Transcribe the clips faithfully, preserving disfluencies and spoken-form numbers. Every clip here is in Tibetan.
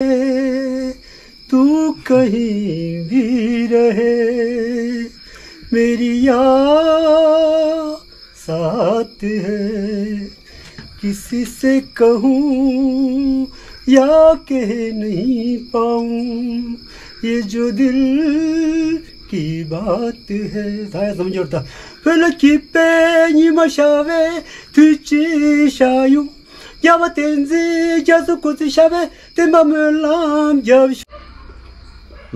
तू कहीं भी रहे, मेरी याद साथ है। किसी से कहूँ या कह नहीं पाऊँ, ये जो दिल की बात है. ད་ཡང་འཛོམས་འབྱོར་དང་བོད་ལ་སྐྱིད་པའི་ཉི་མ་ཤར་བའི་དུས་ཀྱི་ཤར་ཡོང་། རྒྱལ་བ་བསྟན་འཛིན་རྒྱ་མཚོ་སྐུ་ཚེ་ཞབས་པད་བརྟན་པ་སྨོན་ལམ་རྒྱབ་ཤོག་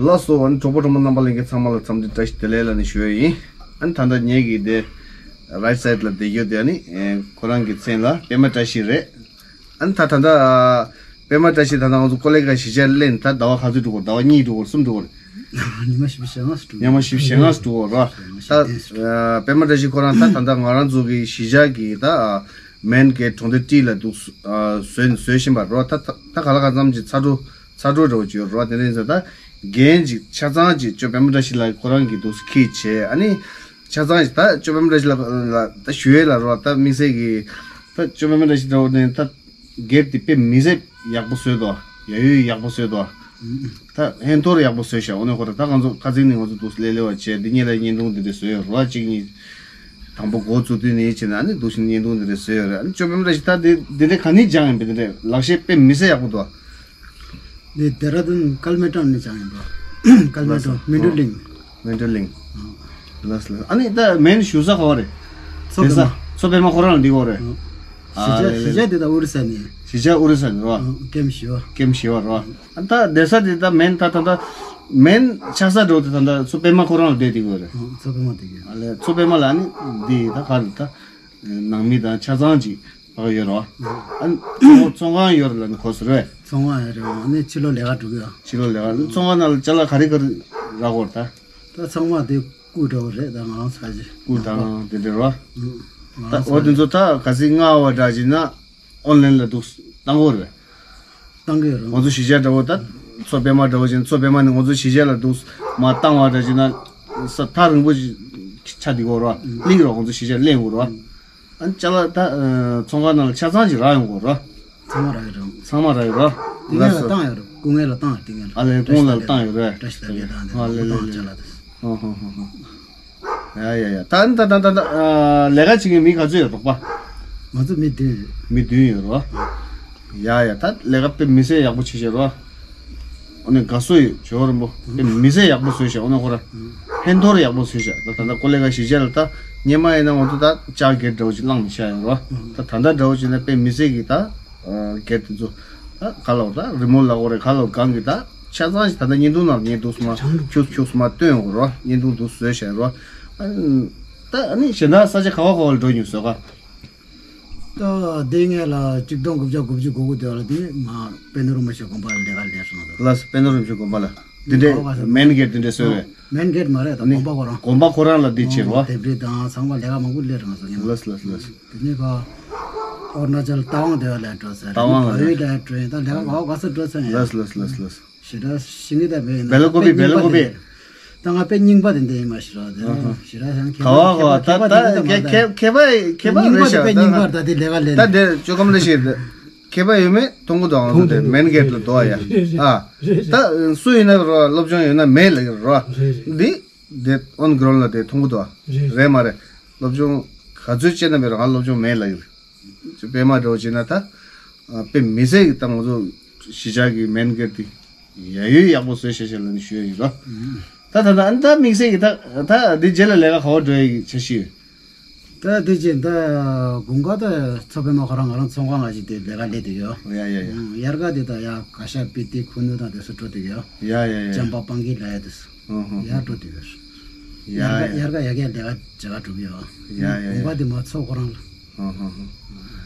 ལགས་སོ། ཨ་ནི་གྲོགས་པོ་གྲོགས་མོ་རྣམ་པ་ལྷན་རྒྱས་ཚང་མ་ལ་འཚམས་འདྲི་བཀྲ་ཤིས་བདེ་ལེགས་ལབ་ནས་ཞུ་ཡ་ཡིན། ཨ་ནི་ད་ལྟ་ངེད་ཀྱི་དེ་རའིཊ་སའིཌ་ལ་བསྡད་རྒྱུ་དེ་ཨ་ནི་ཨེ་ཁོ་རང་གི་མཚན་ལ་པད་མ་བཀྲ་ཤིས་རེད། ཨ་ནི་ད་ད་ལྟ་ཨ་པད་མ་བཀྲ་ཤིས་ད་ལྟ་ང་ཚོ་ཀོ་ལི་གྷལ་གཞིས་ཆགས་སླེབས་ནས་ད་ཟླ་བ་ག་ཚོད་འགྲོ་གི་རེད། ཟླ་བ་གཉིས་འགྲོ་གི་རེད། གསུམ་འགྲོ་གི་རེད། ཉི་མ་བཞི་བཅུ་ཞེ་ལྔ་ཙམ་འགྲོ་གི་རེད། ཉི་མ་བཞི་བཅུ་ཞེ་ལྔ་ཙམ་འགྲོ་གི་རེད། ད་ཨ་པད་མ་བཀྲ་ཤིས་ཁོ་རང་ད་ད་ལྟ་ང་རང་ཚོ་གི་གཞིས་ཆགས་ཀྱི་ད་ཨ་མེན་གེཊ་གྲོང་སྡེ་ཊི་ལ་འདུག་ཨ་བཟོས་བཟོས་བཞིན་པ་རེད། ད་ད་ད་ག་ལ་གང་འཚམ་ཅིག་ཚ་དྲོད་ཚ་དྲོད་འདྲ་བོ་ཅིག་ཡོད་རེད། དེ་འདྲ་ཡིན་ཙང་ད་འགན་ཅིག་ཆ་ཚང་ཅིག་ཅོ་པད་མ་བཀྲ་ཤིས་ལགས་ཁོ་རང་གིས་འདུག་ཁྱེར་བྱས། ཨ་ནི་ཆ་ཚང་ཅིག་ད་ཅོ་པད་མ་བཀྲ་ཤིས་ལགས་ལ་ད་ཞུ་ཡས་ལ་རོ། ད་དམིགས་བསལ་གྱི་ད་ཅོ་པད་མ་བཀྲ་ཤིས་འདྲ་བོ་ནས་ད་སྒེར་དེ་དཔེ་མི་སྲིད་ཡག་པོ་བཟོས་འདུག་ཡ་ཡོད་ཡག་པོ་བཟོས་འདུག་ད་ཧན་ཐོར་ཡག་པོ་བཟོས་ཤག་འོ་ནས་ཁོ་ད་ད་ང་ཚོ་ཁ་ཚིག་ནས་ང་ཚོ་འདུག་ལེ་ལེ་བ་བྱས། འདི་གཉིས་ལ་བརྙན་ཐུང་འདི་འདྲ་བཟོས་ཡོད་རོ། གཅིག་གཉིས་དང་པོ་འགོ་བཙུགས་དུས་ནས་བྱས་ན་ཨ་ནི་འདུག་བཞིན་བརྙན་ཐུང་འདི་འདྲ་བཟོས་ཡོད་རེད། ཨ་ནི་ཅོ་པད་མ་བཀྲ་ཤིས་ད་འདི་འདི་འདྲ་ག་ནས་སྦྱངས་ཡིན་པ། འདི་འདྲ་ལག་ཤེས་དཔེ་མི་སྲིད་ཡག་པོ་འདུག་འདི་ལྡེ་ར་ལྡུན་ཀལ་མེ་ཊོན་ནས་སྦྱངས་ཡིན་པ། ཀལ་མེ་ཊོན་མིན་འགྲོ་གླིང་། མིན་འགྲོ་གླིང་། ལགས་སོ་ལགས་སོ། ཨ་ནི་ད་མེན་བཞུགས་ས་ག་པར་རེད། མཚོ་པད་མ། མཚོ་པད་མ་ཁོ་རང་ལ་འདི་ག་པར་རེད། ཨ་གཞིས་ཆགས་ལེ་ལེ། གཞིས་ཆགས་དེ་ད་ཨོ་རི་ས་ནས། གཞིས་ཆགས་ཨོ་རི་ས་ནས་རོ། ཀེམ་བཞི་པ། ཀེམ་བཞི་པ་རོ། ཨ་ད་བསྡད་ས་དེ་ད་མེན་ད་ད་ད་མེན་ཆགས་ས་འགྲོ་དེ་ད་ད་མཚོ་པད་མ་ཁོ་རང་ལ་བསྡད་དེ་ག་པར་རེད། མཚོ་པད་མ་དེ་ག་ཨ་ལེ་མཚོ་པད་མ་ལ་ཨ་ནི་འདི་ད་ག་རེད་ད། ནང་མི་དང་ཆ་ཚང་ཅིག་ཕ་གི་ཡོད་རེད་བ། ཨ་ནི་ཚོང་ཁང་ཡོད་རེད་ལབ་ནས་གོ་སོང་རེད། ཚོང་ཁང་ཡོད་རེད་བ། ཨ་ནི་ཕྱི་ལོགས་ལས་ཀ་འགྲོ་གི་ཡོད། ཕྱི་ལོགས་ལས་ཀ། ཚོང་ཁང་ནང་ལ་ཅ་ལག་ག་རེ་ག་རེ་རག་གི་ཡོད་རེད་ད། ད་ཚང་མ་དེ་སྐུ་འདྲ་བོ་རེད། ད་ང་རང་ཚ་ཅི་སྐུ་དང་དེ་འདྲ་རེད་བ། ད་འོ་དེ་ཚོ་ད་ག་ཚོད་མངགས་པ་འདྲ་བྱས་ན་ཨོན་ལན་ལ་འདུག་བཏང་གི་ཡོད་རེད། བཏང་གི་ཡོད་རེད། ང་ཚོ་གཞིས་ཆགས་འདྲ་བོ་ད་མཚོ་པད་མ་འདྲ་བོ་བྱས་ན་མཚོ་པད་མ་ནས་ང་ཚོ་གཞིས་ཆགས་ལ་འདུག་མར་བཏང་བ་འདྲ་བྱས་ན་ས་ཐག་རིང་པོ་ཞིག་ཆགས་བསྡད་ཀྱི་ཡོད་རེད་བ། གླིང་རོགས་ང་ཚོ་གཞིས་ཆགས་གླིང་ཡོད་རེད་བ། ཨ་ནི་ཅ་ལག་ད་ཨ་ཚོང་ཁང་ནང་ལ་ཆ་ཚང་ཅིག་རག་ཡོང་གི་ཡོད་རེད། ཚང་མ་རག་ཡོད་རེད། ཚང་མ་རག་ཡོད་རེད། དེ་ལགས་ནས་ལ་སོ། བཏང་ཡོད་རེད། སྐུ་ངལ་ལ་བཏང་ཡོད་རེད། དེ་ངལ་ལ། ཨ་ལས་སྐུ་ངལ་ལ་བཏང་ཡོད་རེད། བཀྲ་ཤིས་ལྷ་རྒྱལ་དང་དེ་ཨ་ལས་ལས་ལས། ལས་ལས། ཨ་ཧོ་ཧོ་ཧོ། ཡ་ཡ་ཡ། ད་ད་ད་ད་ད་ཨ་ལས་ཀ་བྱེད་མཁན་མི་ག་ཚོད་ཡོད་རོགས་པ། ང་ཚོ་མི་བདུན། མི་བདུན་ཡོད་རོགས། ཡ་ཡ། ད་ལས་ཀ་དཔེ་མི་སྲིད་ཡག་པོ་བྱེད་བྱེད་རོགས། ཨོ་ནི་དགའ་བསུ་ཡོད་ཇོ་རིན་པོ། དཔེ་མི་སྲིད་ཡག་པོ་བཟོས་ཤག་ཨོ་ནི་ཁོ་ར་ཧན་ཐོར་ཡག་པོ་བཟོས་ཤག་ད་ད་ལྟ་ཀོ་ལི་གྷལ་གཞིས་ཆགས་ལ་ད་སྔོན་མ་ཡིན་ན་ང་ཚོ་ད་ལྕགས་གེ་ཊི་འདྲ་བོ་ཅིག་བླངས་ནས་བཞག་ཡོད་རོགས། ད་ད་ལྟ་འདྲ་བོ་ཅིག་ན་དཔེ་མི་སྲིད་ཀྱི་ད་གེ་ཊི་དེ་ཚོ་ད་ག་ལ་བ་ད་རི་མོ་ལ་གོ་རེད། ག་ལ་གང་གི་ད་ཆ་ཚང་ཞིག་ད་ལྟ་བརྙན་ཐུང་ནང་ལ་ངས་འདུག་སེ་མར་ཁྱུག་ཁྱུག་སེ་མར་སྟོན་ཡོང་གི་རོགས། བརྙན་ཐུང་འདུག་བཟོས་བཞག་རོགས། ཨ་ད་ཨ་ནི་གཞན་དག་ས་ཆ་ག་བ་ག་བ་ལ་འགྲོ་མྱོང་བཟོས་ག་ད་དེ་ངས་ལ་གཅིག་སྟོང་དགུ་བརྒྱ་དགུ་བཅུ་གོ་དགུ་དེ་བ་ལ་དེ་ང་པད་ནོར་རིན་པོ་ཆེ་དགོན་པ་ལ་ལས་ཀ་ལས་སོང་། ལགས་སོ། པད་ནོར་རིན་པོ་ཆེ་དགོན་པ་ལ་དེ་འདྲའི་མེན་གེ་ཊི་དེ་འདྲའི་བཟོས་པས། མེན་གེ་ཊི་མ་རེད་ད། དགོན་པ་ཁོ་རང་། དགོན་པ་ཁོ་རང་ལ་དེ་བྱེད་རོགས། ལྡེབས་རིས་དང་ཚང་མ་ལས་ཀ་མང་པོ་ལས་རང་སོང་ཡིན། ལགས་ལགས་ལགས། དེ་ནས་ཕ་ཨོ་རུ་ན་ཅལ་རྟ་དབང་དེ་བ་ལ་འགྲོ་ཟེར། རྟ་དབང་ལ་བལ་ཡུལ་ལ་འགྲོ་ཡིན། ད་ལས་ཀ་ག་བ་ག་ས་འགྲོ་ཚར་ཡིན། ལགས་ལགས་ལགས་ལགས། ཞེ་དྲག་ཤེས་ཀྱི་ད་མེད་ཡིན་ན། བེ་ལ་ཀོ་པི། བེ་ལ་ཀོ་པི། ད་ང་དཔེ་རྙིང་པ་དེ་འདྲ་ཡིན་མ་ཤེས་རོགས་དེ། ཞེ་དྲག་ཡང་མཁས་པ་མཁས་པ་དེ་འདྲ་མ་ད། མཁས་པ་ཡིན་མཁས་པ་རེད་ཤག་ད་རྙིང་པ་དེ་དཔེ་རྙིང་པ་ད་དེ་ལས་ཀ་ལས། ད་དེ་ཅོ་ཀམ་ལ་ཤེས་དེ་མཁས་པ་ཡོད་མེད་མཐོང་གི་འདུག་ཨང་། དེ་མེན་གེ་ཊི་ལ་འདུག་ཡ། ཨ་ད་སུ་ཡིན་ན་རོགས་སློབ་སྦྱོང་ཡོད་ན་མེད་ལ་རོགས། འདི་དེ་ཨོན་གྷི་རའུན་ཌི་ལ་དེ་མཐོང་གི་འདུག་རེད་མ་རེད། སློབ་སྦྱོང་ག་ཚོད་བྱས་ན་མེད་རོགས། ང་སློབ་སྦྱོང་མེད་ལ་ཡིན། དཔེ་མ་འདྲ་བོ་བྱས་ན་ད་དཔེ་མི་སྲིད་ཀྱི་ད་ང་ཚོ་གཞིས་ཆགས་ཀྱི་མེན་གེ་ཊི་དེ་ཡ་ཡོད་ཡག་པོ་བཟོས་ཤག་ཤག་ལབ་ནས་ཞུ་ཡ་ཡིན་རོགས། ད་ད་ད་ཨ་ནི་ད་དམིགས་བསལ་གྱི་ད་ད་འདི་རྗེས་ལ་ལས་ཀ་ག་བ་འགྲོ་ཡ་གི་འཆར་གཞི་ཡོད། ད་འདི་རྗེས་ད་དགུན་ཁ་ད་མཚོ་པད་མ་ཁོ་རང་ང་རང་ཚོང་ཁང་ང་ཞིག་དེ་ལས་ཀ་ལས་དེ་ཡོད། ཡ་ཡ་ཡ། ཡང་དབྱར་ཁ་དེ་ད་ཡ་ག་ཤ་པི་ཏི་ཁུ་ནུ་དང་དེ་ཚོ་འགྲོ་དེ་ཡོད། ཡ་ཡ་ཡ། ཅམ་པ་སྤང་གི་ལ་ཡ་དེ་ཚོ། ཧོ་ཧོ་ཧོ། ཡར་འགྲོ་དེ་ཡོད། ཡ་ཡ། དབྱར་ཁ་དབྱར་ཁ་ཡ་གི་ལས་ཀ་བྱེད་ག་འགྲོ་གི་ཡོད། ཡ་ཡ་ཡ། དགུན་ཁ་དེ་མ་མཚོ་ཁོ་རང་ལ། ཧོ་ཧོ་ཧོ།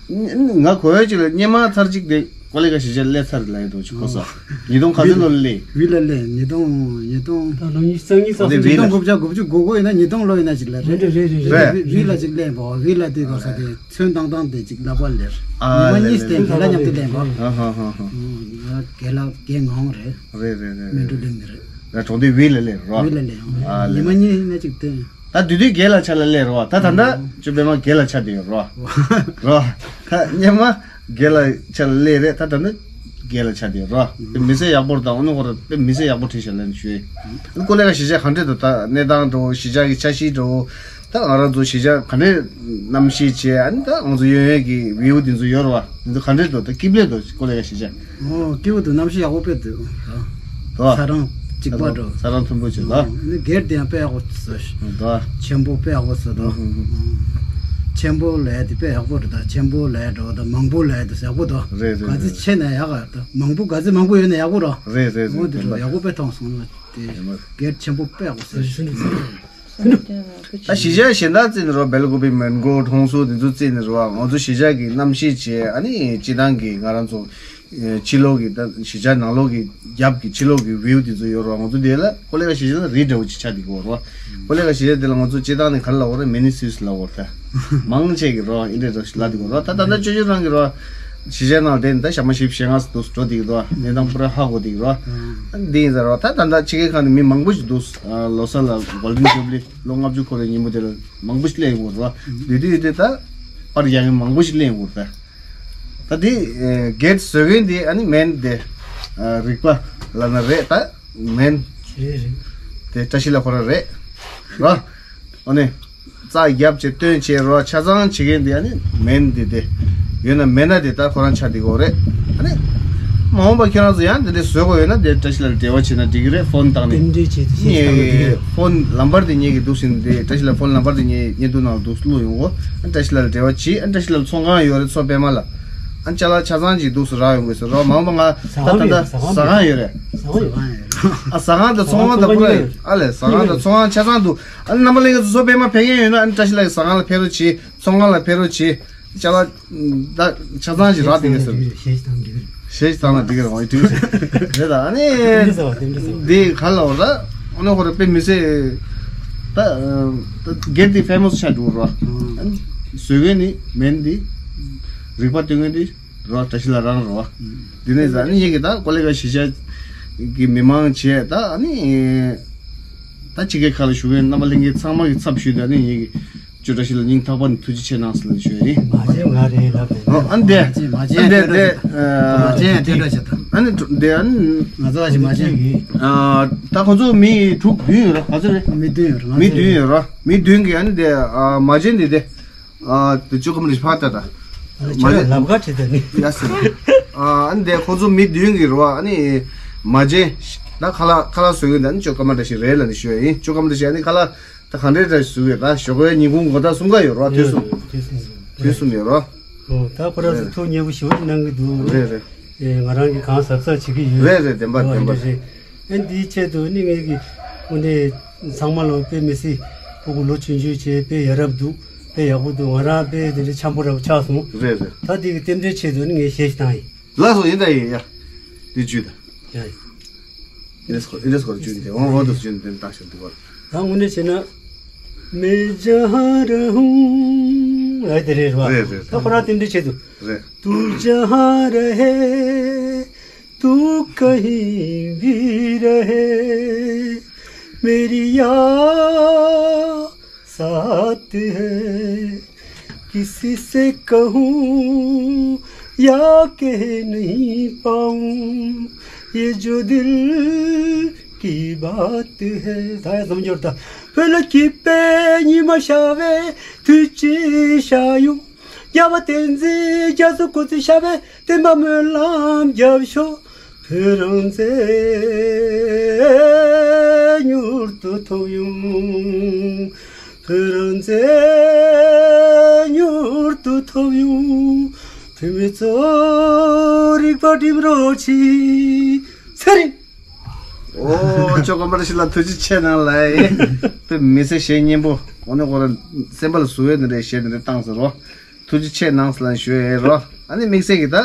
ང་གོ་ཡ་ཅིག་ལ་སྔོན་མ་ཚར་གཅིག་དེ་ཀོ་ལི་གྷལ་གཞིས་ཆགས་སླེབས་ཚར་ལ་ཡ་འདུག་ཅིག་གོ་ས། ཉིས་སྟོང་ག་ཚོད་ལོ་ལ་སླེབས། བི་ལ་སླེབས། ཉིས་སྟོང་ཉིས་སྟོང་། ད་ལོ་ཉི་ཤུ་རྩ་གཉིས་རྩ་གསུམ། ཉིས་སྟོང་དགུ་བརྒྱ་དགུ་བཅུ་གོ་དགུ་ཡིན་ན་ཉིས་སྟོང་ལོ་ཡིན་ན་ཅིག་ལ་རེད། རེད་རེད་རེད། བི་ལ་ཅིག་སླེབས་པ། བི་ལ་དེ་གོ་ས་དེ་ཚོན་བཏང་བཏང་དེ་ཅིག་ལབ་པ་ལེར། ཨ་ཉི་མ་གཉིས་དེ་རྒན་ལགས་མཉམ་དུ་སླེབས་པ། ཨ་ཧ་ཧ་ཧ། ང་རྒན་ལགས་རྒན་ངག་དབང་རེད། རེད་རེད་རེད། མལ་གྲོ་གླིང་ནས་རེད། ད་གྲོང་སྡེ་བི་ལ་སླེབས་རོ། བི་ལ་སླེབས་ཡོང་། ཨ་ཉི་མ་གཉིས་ནས་ཅིག་བསྟན། ད་དུས་དུས་རྒན་ལགས་ཆ་ལ་སླེབས་རོ། ད་ད་ལྟ་ཅོ་པད་མ་རྒན་ལགས་ཆགས་བསྡད་ཡོད་རོ། རོ། ད་སྔོན་མ་རྒན་ལགས་ཆ་ལ་སླེབས་རེད། ད་ད་ལྟ་ རྒན་ལ་ཆ་དེ་རོ། དཔེ་མི་སྲིད་ཡག་པོ་རེད། ད་འོ་ནི་ཁོ་ར་དཔེ་མི་སྲིད་ཡག་པོ་བྲིས་ཤག་ལབ་ནས་ཞུ་ཡིན། ཀོ་ལེ་ག་གཞིས་ཆགས་ག་འདྲས་འདུག་ད་གནས་སྟངས་འདྲ་བོ། གཞིས་ཆགས་ཀྱི་འཆར་གཞི་འདྲ་བོ། ད་ང་རང་ཚོ་གཞིས་ཆགས་ག་འདྲས་གནམ་གཤིས་བྱས། ཨ་ནི་ད་ང་ཚོ་ཡོང་ཡས་ཀྱི་བིའུ་དེ་ཚོ་ཡོད་རེད་བ། དེ་ཚོ་ག་འདྲས་འདུག་ད་སྐྱིད་པོ་འདུག་ཀོ་ལེ་ག་གཞིས་ཆགས། ཨོ་སྐྱིད་པོ་འདུག་གནམ་གཤིས་ཡག་པོ་དཔེ་འདུག་དོ། ཚ་གྲང་གཅིག་པ་འདྲ། ཚ་གྲང་མཐུན་པོ་བྱེད་ལ། ཨོ་ནི་སྒེར་དེ་ཡང་དཔེ་ཡག་པོ་བཟོས། དོ། ཆེན་པོ་དཔེ་ཡག་པོ་བཟོས་དོ། ཆེན་པོ་ལས་དེ་དཔེ་ཡག་པོ་རེད། ད་ཆེན་པོ་ལས་འགྲོ་ད་མང་པོ་ལས་དེ་ཡག་པོ་དོ། རེད་རེད་ག་ཚོད་རེད། ཆེ་ན་ཡག་ག་ད་མང་པོ་ག་ཚོད་མང་པོ་ཡོད་ན་ཡག་པོ་རོ། རེད་རེད་རེད། འོ་དེ་རེད་འགྲོ་ཡག་པོ་དཔེ་མཐོང་སོང་ལ་དེ། རེད་མ་རེད། སྒེར་ཆེན་པོ་དཔེ་ཡག་པོ་བཟོས། ད་གཞིས་ཆགས་གཞན་དག་བརྩིས་ནས་རོ། སྦེལ་ཀོབ་པི་མན་གོ་ཁྲོང་སུ་དེ་ཚོ་བརྩིས་ནས་རོ། ང་ཚོ་གཞིས་ཆགས་ཀྱི་གནམ་གཤིས་བྱས། ཨ་ནི་སྤྱི་བཏང་གི་ང་རང་ཚོ་ཕྱི་ལོགས་ཀྱི་ད་གཞིས་ཆགས་ནང་ལོགས་ཀྱི་རྒྱབ་ཀྱི་ཕྱི་ལོགས་ཀྱི་བིའུ་དེ་ཚོ་ཡོད་རོ། ང་ཚོ་དེ་ལ་ཀོ་ལེ་ག་གཞིས་ཆགས་ལ་རི་འདྲ་བོ་ཅིག་ཆགས་བསྡད་ཀྱི་ཡོད་རོ། ཀོ་ལེ་ག་གཞིས་ཆགས་དེ་ལ་ང་ཚོ་སྤྱི་བཏང་ནས་ག་རེ་ལབ་དགོས་རེད། མི་ནི་སུས་ལབ་དགོས་རེད། ད་མང་ཆེ་གི་རོ་ཨིན་འདྲས་རོ་ཞིག་ལབ་བསྡད་ཀྱི་ཡོད་རོ། ད་ད་ལྟ་ཅོ་ཅོ་རང་གི་རོ། གཞིས་ཆགས་ནང་དེ་ད་ཞག་མ་བཞི་བཅུ་ཞེ་ལྔ་ཙམ་འདུག་འགྲོ་བསྡད་ཀྱི་འདུག་གནས་སྟངས་པུ་ར་ཧ་གོ་བསྡད་ཀྱི་རོ། འདི་ཡིན་ཟེར་རོ། ད་ད་ལྟ་ཕྱི་རྒྱལ་ཁག་ནས་མི་མང་པོ་ཞིག་འདུག་ལོ་གསར་ལ་གོལ་ཌེན་ཇུ་བི་ལི་ལོ་ལྔ་བཅུ་འཁོར་བའི་ཉིན་མོ་དེ་ལ་མང་པོ་ཞིག་སླེབས་ཡོང་གི་རོ། དེ་དུས་དེ་ད་པར་རྒྱག་མཁན་མང་པོ་ཞིག་སླེབས་ཡོང་གི་རོ། ད་ད་དེ་གེ་ཊི་བཟོ་མཁན་དེ་ཨ་ནི་མེན་དེ་རིག་པ་ལབ་ན་རེད། ད་མེན་རེད་རེད། དེ་བཀྲ་ཤིས་ལགས་ཁོ་རང་རེད་རོ། ཨ་ནི། རྩ་རྒྱབ་བྱས་སྟོན་བྱས་རོ། ཆ་ཚང་བྱེད་མཁན་དེ་ཨ་ནི་མེན་དེ་དེ། ཡོད་ན་མེད་ན་དེ་ད་ཁོ་རང་ཆགས་བསྡད་ཀྱི་ཡོད་རེད། ཨ་ནི། མ་འོངས་པ་ཁྱེད་རང་ཚོ་ཡང་དེ་འདྲས་བཟོ་དགོས་ཡོད་ན་དེ་བཀྲ་ཤིས་ལགས་ལ་འབྲེལ་བ་བྱས་ན་འགྲིག་གི་རེད། ཕོན་བཏང་ནས། རྟེན་འབྲེལ་བྱས་ཏེ་ཤེས་བྱ་དང་འགྲིག་གི་རེད། ཕོན་ལམ་བར་དེ་ངེད་ཀྱི་འདུག་ཟིན་དེ་བཀྲ་ཤིས་ལགས་ཕོན་ལམ་བར་དེ་ངེད་བརྙན་ཐུང་ནང་ལ་འདུག་བླུགས་ཡོང་གོ། ཨ་བཀྲ་ཤིས་ལགས་ལ་འབྲེལ་བ་བྱེད། ཨ་བཀྲ་ཤིས་ལགས་ལ་ཚོང་ཁང་ཡོད་རེད། མཚོ་པད་མ་ལ། ཨ་ཅ་ལག་ཆ་ཚང་ཅིག་འདུག་སེ་རག་ཡོང་གི་ཟེར་རོ། མ་འོངས་པ་ང་ད་ད་ད་ཟ་ཁང་ཡོད་རེད། ཟ་ཁང་ཡོད་རེད། ཨ་ཟ་ཁང་དང་ཚོང་ཁང་དང་པུ་ར་ཡོད། ཨ་ལས་ཟ་ཁང་དང་ཚོང་ཁང་ཆ་ཚང་འདུག་ཨ་ནི་རྣམ་པ་ལྷན་རྒྱས་ཚོ་མཚོ་པད་མ་ཕེབས་མཁན་ཡོད་ན་ཨ་ནི་བཀྲ་ཤིས་ལགས་ཀྱི་ཟ་ཁང་ལ་ཕེབས་རོགས་བྱེད། ཚོང་ཁང་ལ་ཕེབས་རོགས་བྱེད། ཅ་ལག་ད་ཆ་ཚང་ཅིག་རག་བསྡད་ཡོད་ཟེར། གཞས་བཏང་གི་རེད། གཞས་བཏང་ན་འགྲིག་གི་རེད། འོ་འགྲིག་གི་རེད། རེད་ད་ཨ་ནི། དེ་འདྲ་ཟེར་བ་དེ་འདྲ་ཟེར་བ། འདི་ག་ལ་འོ་ད་ཨ་ནི་ཁོ་ར་དཔེ་མི་སྲིད། ད་ད་སྒེར་དེ་ཕེ་མོ་སི་ཆགས་འགྲོ་རོ། ཨ་ནི་བཟོ་མཁན་ནི་མེན་འདི། རིག་པ་སྟོན་མཁན་འདི། རོ། བཀྲ་ཤིས་ལགས་རང་རོ། འདི་ནས་ཟ་ནི་ཡིན་གི་ད་ཀོ་ལེ་ག་གཞིས་ཆགས་ཀྱི་མི་མང་བྱས་ད་ཨ་ནི། ད་ཕྱི་རྒྱལ་ཁག་ལ་བཞུགས་མཁན་རྣམ་པ་ལྷན་རྒྱས་ཚང་མ་གི་ཚབ་ཞུས་ད་ནི་ཡིན་གི། ཅོ་བཀྲ་ཤིས་ལགས་སྙིང་ཐག་པ་ནས་ཐུགས་རྗེ་ཆེ་གནང་ཟེར་ལབ་ཞུ་ཡ་ཡིན། མ་བྱན་ང་རེད་ལབ་པས། ཨོ་ཨ་འདི། མ་བྱན་མ་བྱན་འདི་འདི། མ་བྱན་ཡང་དེ་འདྲ་བྱེད་ད། ཨ་ནི་འདི་ཨ་ནི། ང་ཚོ་ལ་ཞིག་མ་བྱན་གི། ད་ཁོ་ཚོ་མི་དྲུག་བདུན་ཡོད་ར། ག་ཚོད་རེད། མི་བདུན་ཡོད་ར། མི་བདུན་ཡོད་ར། མི་བདུན་གི་ཨ་ནི་འདི་མ་བྱན་འདི་འདི། ཨ་དེ་ཅོ་ཀ་མ་འདྲ་ཞིག་ཕར་ལྟ་ད། ཨ་ནི་མ་ཁྱེད་རང་ལབ་ག་བྲིས་ད་ནི། ཡ་སི། ཨ་ཨ་ནི་དེ་ཁོ་ཚོ་མི་བདུན་གི་རེད་བ། ཨ་ནི་མ་བྱན་ད་ཁ་ལག་ཁ་ལག་བཟོ་གི་འདི་ཨ་ནི་ཅོ་ཀ་མ་འདྲ་ཞིག་རེད་ལབ་ནི་ཞུ་ཡ་ཡིན། ཅོ་ཀ་མ་འདྲ་ཞིག་ཨ་ནི་ཁ་ལག་ད་ག་འདྲའི་འདྲ་ཞིག་བཟོ་གི་ད་ཞོགས་པའི་ཉིན་གུང་གོ་ད་གསུམ་ཀ་ཡོད་རེད་བ། དུས་གསུམ། དུས་གསུམ། དུས་གསུམ་ཡོད་རེད། ཨོ་ད་ཁོ་རང་ཚོ་ཐུགས་མཉེས་པོ་ཞེ་པོ་ཅིག་གནང་གི་འདུག་རེད་རེད། ཨེ་ང་རང་གིས་གང་གཟབ་གཟབ་བྱེད་ཀྱི་ཡོད། རེད་རེད། བདེན་པ་ཨོ་བདེན་པ་རེད་རེད། རེད། ཨེ་འདིའི་ཆེད་དུ་ནི་ངེད་ཀྱི་དངོས་གནས་ཚང་མ་ལ་དཔེ་མི་སྲིད་ཕྲུ་གུ་ལོ་ཆུང་ཆུང་བྱས་དཔེ་ཡ་རབས་འདུག་དཔེ་ཡག་པོ་འདུག་ང་རང་དཔེ་དེ་འདྲའི་འཆམ་པོ་འདྲ་པོ་ཆགས་སོང་། རེད་རེད། ད་འདི་གི་རྟེན་འབྲེལ་ཆེད་དུ་ནི་ངས་གཞས་ཤིག་བཏང་ཡིན། ལགས་སོ་ཡིན་ད་ཡིན་ཡ། འདི་བརྒྱུད་ད། ཡ་ཡིན། ཡུ་ནེ་སི་ཀོ་ཡུ་ནེ་སི་ཀོ་ལ་བརྒྱུད་ནས་དེ་འོང་འོང་དུ་བརྒྱུད་ནས་དེ་ནས་བཏང་ཤོག་འདི་བར། ད་དངོས་གནས་བྱས་ན། मैं जहाँ रहूँ ཨེ་དེ་རེད་རེད་བ། རེད་རེད། ད་ཁོ་རང་རྟེན་འབྲེལ་ཆེད་དུ། རེད། तू जहाँ रहे, तू कहीं भी रहे, मेरी याद साथ है, किसी से कहूँ या कह नहीं पाऊँ, ये जो दिल की बात है. ད་ཡང་འཛོམས་འབྱོར་ད། བོད་ལ་སྐྱིད་པའི་ཉི་མ་ཤར་བའི་དུས་ཀྱི་ཤར་ཡོང་། རྒྱལ་བ་བསྟན་འཛིན་རྒྱ་མཚོ་སྐུ་ཚེ་ཞབས་པད་བརྟན་པ་སྨོན་ལམ་རྒྱབ་ཤོག་བོད་རང་བཙན་མྱུར་དུ་ཐོབ་ཡོང་། བོད་རང་བཙན་མྱུར་དུ་ཐོབ་ཡོང་། བོད་མི་ཚོ་རིག་པ་སྒྲིམ་རོགས་གྱིས། ཚེ་རིང་། ཨོ་ཅོ་ཀ་མ་ར་ཤི་ལ་ཐུགས་རྗེ་ཆེ་གནང་ལགས། དཔེ་མི་སྲིད་གཞས་སྙན་པོ། འོ་ནི་ཁོ་རང་སེམས་པ་ལ་ཟུག་ཡས་འདི་འདྲའི་གཞས་འདི་འདྲ་བཏང་ཟེར་རོ། ཐུགས་རྗེ་ཆེ་གནང་ཟེར་ལ་ཞུ་ཡས་རོ། ཨ་ནི་དམིགས་བསལ་གྱི་ད་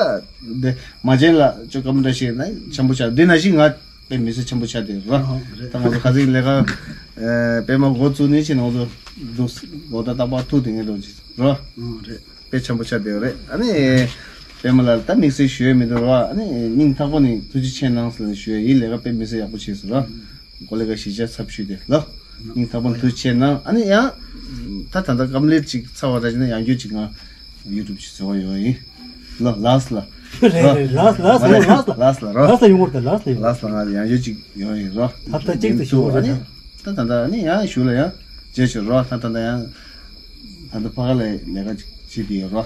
འདི་མ་བྱན་ལ་ཅོ་ཀ་མ་ར་ཤི་ན་འཆམ་པོ་ཆགས། འདི་ན་ཤི་ང་དཔེ་མི་སྲིད་འཆམ་པོ་ཆགས་དེ་རོ། ཨོ་རེད། ད་ང་ཚོ་ཁ་སང་ལས་ཀ་ཨེ་པད་མ་འགོ་བཙུགས་ནས་ཕྱིན་ང་ཚོ་འདུག་འོ་ད་རྟག་པར་ཐུག་དེ་ངེས་འགྲོ་ཅིག་རོ། ཨོ་རེད། དཔེ་འཆམ་པོ་ཆགས་བསྡད་ཡོད་རེད། ཨ་ནི་པད་མ་ལགས་ད་དམིགས་བསལ་ཞུ་ཡས་མི་འདུག་ར། ཨ་ནི་སྙིང་ཐག་པ་ནས་ཐུགས་རྗེ་ཆེ་གནང་ཟེར་ནས་ཞུ་ཡས་ཡིན། ལས་ཀ་དཔེ་མི་སྲིད་ཡག་པོ་བྱས་སོང་ར། ཀོ་ལེ་ག་གཞིས་ཆགས་ཚབ་ཞུས་ཏེ་ལ་སྙིང་ཐག་པ་ནས་ཐུགས་རྗེ་ཆེ་གནང་། ཨ་ནི་ཡང་ད་ད་ལྟ་སྐམ་ལེར་ཅིག་ཚར་བ་ར་ཅིག་ན་ཡང་བསྐྱར་ཅིག་ང་ཡུ་ཊུབ་ཅིག་བཟོ་བ་ཡོང་ཡིན་ལ། ལགས་ལ། རེད་རེད། ལགས་ལགས་ལགས་ལགས་ལགས་ལགས་ལགས་ལགས་ལགས་ལགས་ཡོང་བར་ད་ལགས་ལགས་ཡོང་། ལགས་ལགས། ང་ཡང་ཡོད་ཅིག་ཡོང་ཡིན་རོ། ད་ལྟ་གཅིག་ཏུ་ཞུ་བ་ཨ་ནི། རེད། ད་ད་ད་ཨ་ནི་ཡང་ཞུ་ལ་ཡང་རྗེས་ཞུ་རོ། ད་ད་ད་ཡང་ད་ད་ཕ་ག་ལ་ལས་ཀ་ཅིག་བྱེད་དེ་ཡོད་རོ།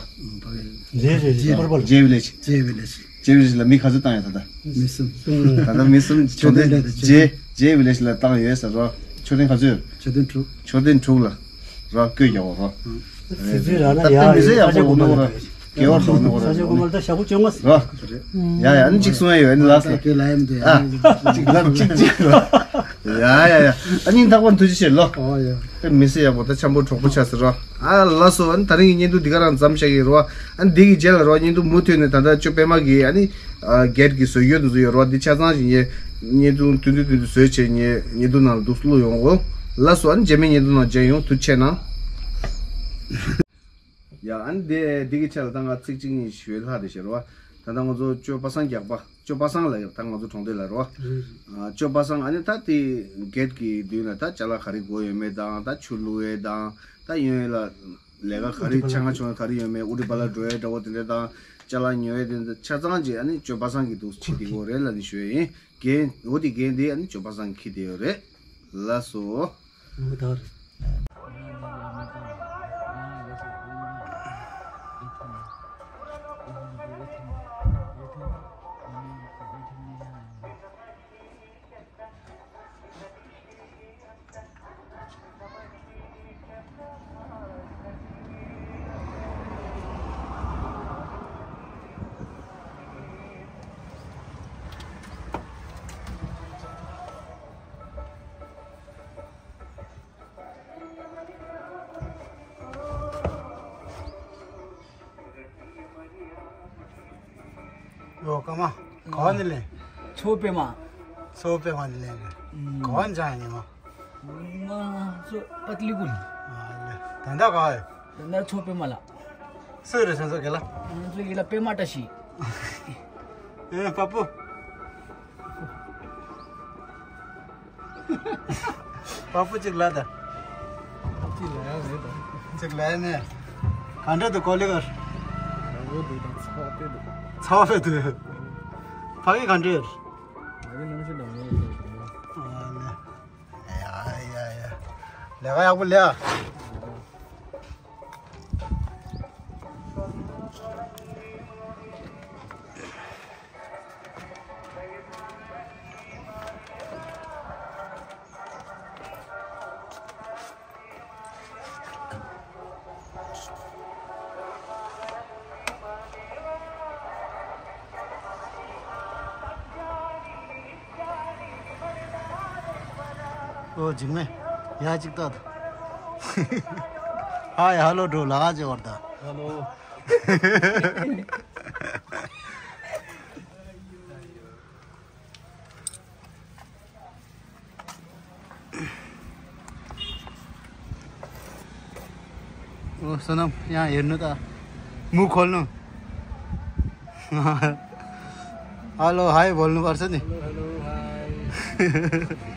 རེད་རེད་རེད། པར་པར་རྗེ་བི་ལེ་ཇི། རྗེ་བི་ལེ་ཇི། རྗེ་བི་ལེ་ཇི་ལ་མི་ག་ཚོད་བཏང་ཡོད་ད་ད། མི་གསུམ། ད་ལྟ་མི་གསུམ། གྲོང་སྡེ་རྗེ་རྗེ་བི་ལེ་ཇི་ལ་བཏང་ཡོད་ཟེར་རོ། མཆོད་རྟེན་ག་ཚོད། མཆོད་རྟེན་དྲུག་མཆོད་རྟེན་དྲུག་ལ་རོ་བསྐོས་རྒྱག་འོ་རོ། སི་ཛི་ར་ན་ད་ཡ་མི་ཟེར་ཡག་པོ་འོ་ནོ་རོ། རྒྱལ་བ་རྡོག་ནོ་རོ། ས་ཆ་ཀུ་མལ་ད་ཞག་པོ་བཅོ་ལྔ་རོ། ཡ་ཡ་ཨ་ནི་གཅིག་གསུང་ཡ་ཡོད་ཨ་ནི་ལགས་སོ། ཨ་གཅིག་ལབ་གཅིག་གཅིག་རོ། ཡ་ཡ་ཡ་ཨ་ནི་ཐག་པ་ཐུགས་རྗེ་ཆེ་ལོ། ཨོ་ཡ། ཨེ་མི་ཟེར་ཡག་པོ་ད་འཆམ་པོ་གྲོགས་པོ་ཆགས་ཟེར་རོ། ཨ་ལགས་སོ། ཨ་ནི་ད་རིང་གི་བརྙན་ཐུང་འདི་ག་རང་མཚམས་བཞག་གི་རེད་བ། ཨ་ནི་འདི་གི་རྗེས་ལ་རོ་བརྙན་ཐུང་མུ་མཐུད་ནས་ད་ལྟ་ཅོ་པད་མ་གི་ཨ་ནི་ཨ་སྒེར་གྱི་བཟོ་རྒྱུ་འདི་ཚོ་ཡོད་རོ། འདི་ཆ་ཚང་ཞིག་ངས་བརྙན་ཐུང་ཐུང་ཐུང་ཐུང་བཟོས་བྱས་ངས་བརྙན་ཐུང་ནང་ལ་འདུག་བླུགས་ཡོང་གོ། ལགས་སོ། ཨ་ནི་རྗེས་མའི་བརྙན་ཐུང་ནང་མཇལ་ཡོང་། ཐུགས་རྗེ་གནང་། ཡ་ཨ་ནི་འདི་འདི་གི་ཆ་ལ་ད་ང་ཚིག་གཅིག་གཉིས་ཞུས་ལྷག་རེད་ཤག་རེད་བ། ད་ལྟ་ང་ཚོ་ཅོ་པ་སངས་རྒྱག་པ། ཅོ་པ་སངས་ལ་ཡོད་ད་ང་ཚོ་གྲོང་སྡེ་ལ་རོ། ཨ་ཅོ་པ་སངས་ཨ་ནི་ད་དེ་གེད་ཀྱི་མདུན་ལ་ད་ཅ་ལག་ག་རེ་དགོས་ཡོད་མེད་དང་ད་ཆུ་བླུག་ཡས་དང་ད་གཡོན་ལ་ལས་ཀ་ག་རེ་ཆ་ང་ཆུང་ག་རེ་ཡོད་མེད་ཨུ་ཏི་པ་ལ་འགྲོ་ཡས་འདྲ་བོ་དེ་འདྲ་དང་ཅ་ལག་ཉོ་ཡས་དེ་འདྲ་ཆ་ཚང་ཅིག་ཨ་ནི་ཅོ་པ་སངས་ཀྱི་འདུག་ཕྱི་དེ་གོ་རེད་ལ་ནི་ཞུ་ཡས་ཡིན། འགན་འོ་དེ་འགན་དེ་ཨ་ནི་ཅོ་པ་སངས་ཀྱིས་འཁྱེར་བསྡད་ཡོད་རེད། ལགས་སོ། ཨོ་ད། ཡོ་ཀ་མ། ག་བ་ནས་ལེན། མཚོ་པད་མ། མཚོ་པད་མ་ནས་ལེན་གི། ཨུམ། ག་བ་ནས་བྱུང་ཡིན་ནི་མ། ང་ཚོ་པ་ཏི་ལི་ཀུན། ཨ་ལེ། ད་ལྟ་ག་བ་ཡོད། ད་ལྟ་མཚོ་པད་མ་ལ། སུ་རེད་སོང་ཚོ་ག་ལ། ང་ཚོ་ག་ལ་པད་མ་བཀྲ་ཤིས། ཨེ་པ་པུ། པ་པུ་གཅིག་ལ་ད། གཅིག་ལ་ཡ་རེད་ད། གཅིག་ལ་ཡ་ནས། ག་འདྲ་འདུག་གོ་ལི་གར། ཡག་པོ་འདུག་ད་ཚ་བ་དཔེ་འདུག་ཚ་བ་དཔེ་འདུག་ཕ་གི་ག་འདྲ་ཡོད། ཕ་གི་གནམ་གཤིས་འདྲ་མོ་ཡོད་ད། ཨ་ལེ། ཡ་ཡ་ཡ། ལས་ཀ་ཡག་པོ་ལས་ཨ། ཨོ་འཇིགས་མེད། ཡ་གཅིག་ལྟ་དང་། ཧ་ཡ་ཧ་ལོ་འགྲོ་ལ་ཨ་ཅེ་བར་ད། ཧ་ལོ། ཨོ་བསོད་ནམས་ཡང་ཡོད་ནི་ད། མུ་ཁོལ་ནོ། ཧ་ལོ་ཧའི་བོལ་ནི་བར་སོ་ནི། ཧ་ལོ་ཧའི།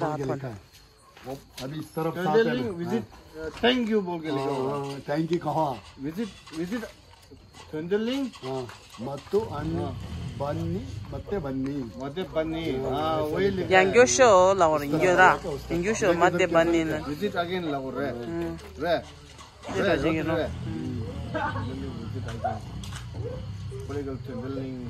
बोल के लिखा है। वो अभी इस तरफ साथ है ना। विजिट, थैंक यू बोल के लिखा हुआ है। हाँ, थैंक यू कहाँ? Visit, visit Thunderling? हाँ, मत्तु अन्नी, हाँ। बन्नी, मत्ते बन्नी। मत्ते बन्नी। हाँ, वही लिखा है। Yangyo show la or yangyo ra. Yangyo show mate bani na. Visit again la or re. Re. Re. Re. Re. Re. Thunderling.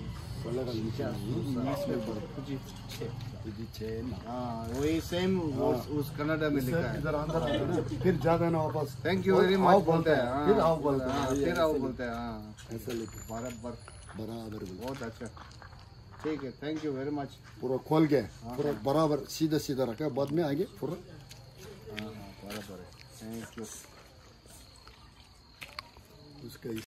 हाँ, वही सेम उस कनाडा में लिखा है। इधर अंदर आया ना, फिर जाता है ना वापस। Thank you very much बोलते हैं। हाँ, फिर आओ बोलते हैं। हाँ, फिर आओ बोलते हैं। हाँ। ऐसा लिखो। बराबर। बराबर बोलो। बहुत अच्छा। ठीक है, thank you very much। पूरा खोल के, पूरा बराबर सीधा सीधा रखा, बाद में आगे पूरा। हाँ, हाँ, बराबर है। Thank you। उसका